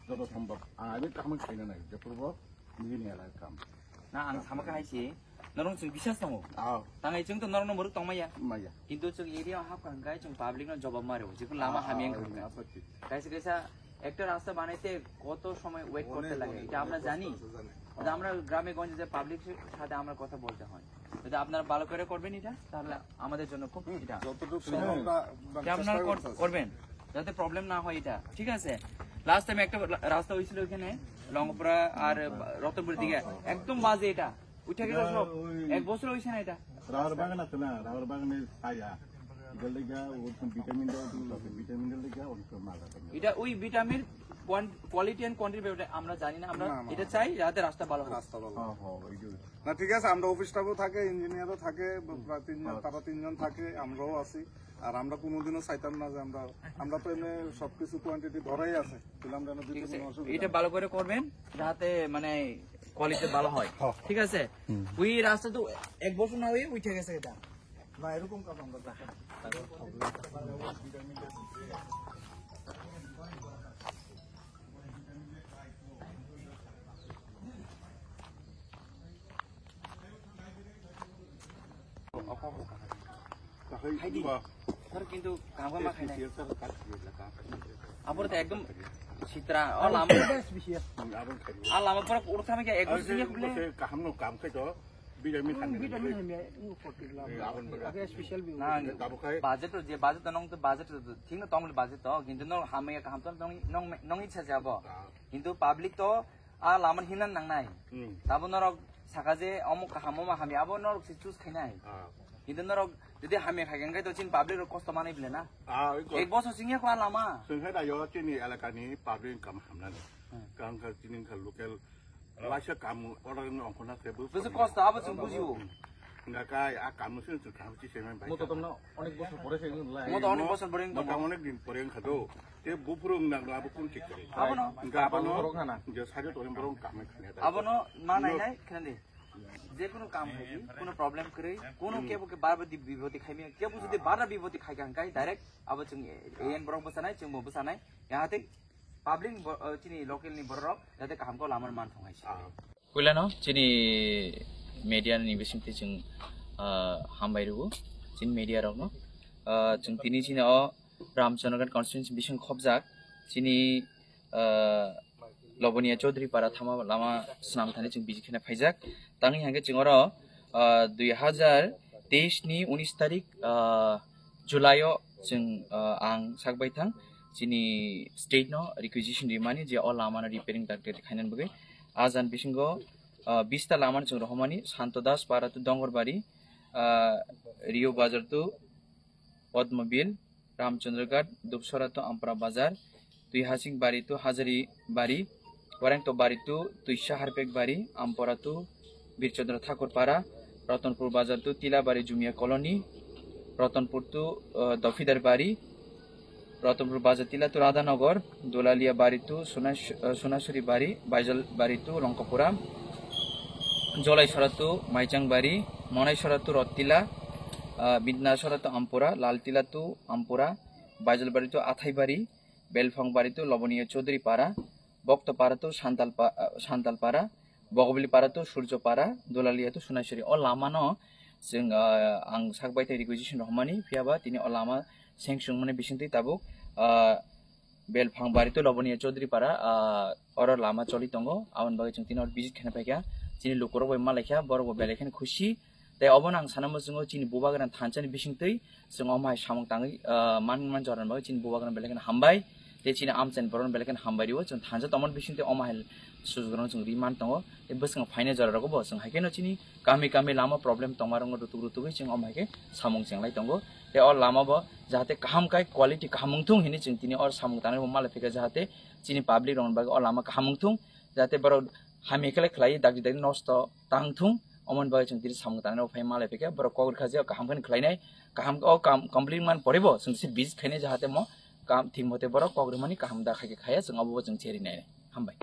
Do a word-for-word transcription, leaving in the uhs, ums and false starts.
Joto sombhob, ang abo kaham khaina nai, je purbo nini elaka kam. Na, ang sama khe hai si, norong chwng bisas tongo. Ah. Tangai chwng to norong no muruk tongmaya. Maya. Kintu chwng area o hap kha hwnkhe chwng public no jawab ma rwo, jikun lama hamya wngkha hwnkhe. Kaisa kaisa ekta rasta banaite koto somoy wait korte lage, eta amra jani. Eta amra grame gonje je public er sathe amra kotha bolte hoy. Jodi apnara bhalo kore korben eta, tahole amader jonno khub eta. যতটুকু সম্ভব আমরা, আমরা এটা আপনারা চেষ্টা কর-, করতেছি। করবেন, যাতে প্রবলেম না হয় এটা, ঠিক আছে? লাস্ট টাইম একটা রা-, রাস্তা হয়েছিল ওখানে, লঙ্গপুরা আর রতনপুরের দিকে, একদম বাজে এটা। উঠে গেল সব। ওই এক বছর হয়েছে না এটা। রাবার বাগান আছে না, রাবার বাগানের ছায়া। এটার লেগে ওর ভিটামিন দেওয়া, ভিটামিনের লেগে ওর মালটা থাকে। এটা ওই ভিটামিন কোয়ান-, কোয়ালিটি এন্ড কোয়ান্টিটি ব্যাপারে আমরা জানি না, আমরা না, না। এটা চাই যাতে রাস্তা ভালো হোক। রাস্তা ভালো। হ্যাঁ, হ্যাঁ, ওই যে না, ঠিক আছে, আমরা অফিস স্টাফও থাকে, ইঞ্জিনিয়ারও থাকে, ব-, প্রায় তিনজন, আচ্ছা। তারা তিনজন থাকে, আমরাও আছি। আর আমরা কোনোদিনও চাইতাম না যে আমরা, আমরা তো এমনি সবকিছু কোয়ান্টিটি ধরাই আছে, ছিলাম যেন দিতে ঠিক আছে, কোনো অসুবিধা এটা নেই। ভালো করে করবেন, যাতে মানে কোয়ালিটি ভালো হয়। হ্যাঁ। ঠিক আছে? হুম। ওই রাস্তা তো এক বছর না হয়ে উঠে গেছে এটা। না, এরকম কাজ আমরা দেখি না। Sir, kintu kam khe ma khainai. Aboro to ekdom sitra. O lama. A lama pura urthame khe ekdom sini khuble. Kaham no kam khai to. Vitamin hamya. Vitamin hamya. Special. Na, budget to je budget to nong to budget to thik no tong budget to kintu no hamya kaham to nong nong ichha jabo. Kintu public to a lama hinan nangnai. Hmm. Tabo norok saka je omo kaham omo hamya abo norok se choose khainai. Ah. Kintu norok jodi hamya khai khe to chin public rok kosto manai bile na. Ah, oi ko. Ek bosor singya ko a lama. Sengkhe da yo chini elaka ni public kam hamnani. Hmm. Kang kha chini kha local laisa kam order ni ongkhorna se bu. Busu kosto abo chwng bujibo. Nga kai a kam sin chwng kam chi semen bai. Mo to tomno onek bosor pore se nung lai. Mo to onek bosor pore nung. Mo to onek din pore nung khado. Te buphuru wng nang labo kun thik kwrwi. Abono. Hwnkhe abono borok hana. Je side o tonwi borok wng kamai khwlaiya da. Abono ma nainai khwna di. Je kunu kam khai di, kunu problem kwrwi, kunu kebo khe bar bar di bipoti khai maya, kebo jodi bar bar bipoti khai kha hwnkhe direct abo chwng A N borok bwsanai, chwngbo bwsanai. Yahate public bo-, o, chini local ni borok rok jate kaham khe lama man thong hai se. Ah. Puilano chini media ni bisingtwi chwng, ah, hambai rwo, chini media rokno. Ah, chwng tini chini o Ramchandraghat constituency bising khobjak chini, ah, Loboniya Chaudhary para thama lama swnam thani chwng visit kheno phaijak. Tangwi hwnkhe chwng oro, ah, dui hazar teis ni unis tarik, ah, July o chwng, ah, ang sak bai thang chini state no requisition rimani je o lama no repairing da khainani bagwi. A jani bisingo, ah, bis ta lama no chwng rohormani Santo Das para to Dongorbari, ah, Rio Bazar to Padmabil, Ramchandraghat, Dupsora to Ampara Bazar, Tuihasing Bari to Hazari Bari, Warengto Bari to Tuisa Harpek Bari, Ampara to Birchandra Thakur Para, Ratanpur Bazar to Tilabari Jumia Colony, Ratanpur to, uh, Dofidar Bari, Ratanpur Bazar Tila to Radhanagar, Dolalia Bari to Sunas-, uh, Sunasuri Bari, Baijal Bari to Longkapura, Jolai Sora to Maichang Bari, Monai Sora to Rotila, uh, Bidna Sora to Ampura, Lal Tila to Ampura, Baijal Bari to Athai Bari, Belphang Bari to Loboniya Chaudhary Para, Bokto Para to Santal Pa-, ah, Santal Para, Bogobili Para to Surjo Para, Dolalia to Sunaisori. O lama no chwng, ah, ang sak bai thai requisition rohormani, phiya ba tini o lama seng sung mani bisingtwi tabuk, ah, Belphang Bari to Loboniya Chaudhary Para, ah, oro lama choli tongo. Aboni bagwi chwng tini oro visit kheno phaikha. Chini lukurok bai malaikha, borok bo belai kheno khusi. Tei obono ang sana muchungo chini bubagra thansa ni bisingtwi chwng omo hai samung tangwi, ah, man, man jorani bagwi chini bubagra belai kheno hambai. Tei chini amchaini borok belai kheno hambai rio. Chwng thansa tongmani bisingtwi omo hai sujugrokno chwng ri man tongo. Tei bwskango phainai jorarokbo chwng hai kheno chini kami kami lama problem tongmarokno rutuk rutugwi chwng omo hai khe samung chenglai tongo. Tei o lama bo jahate kaham khai quality kaham wngthung hinwi chwng tini o samung tangnai bo malai phikha jahate chini public rokni bagwi o lama kaham wngthung. Jahate borok hamya khe khlai dakti dakti nosto tang thung, omoni bagwi chwng tini samung tangnai rok phai malai phikha, borok kok rwkha je kaham khe khlainai, kaham o kam complete man poribo chwng se visit khainai jahate mo kam thik mote borok kok rwmani kaham da khai khe khaya chwng obo chwng cherinai. Hambai.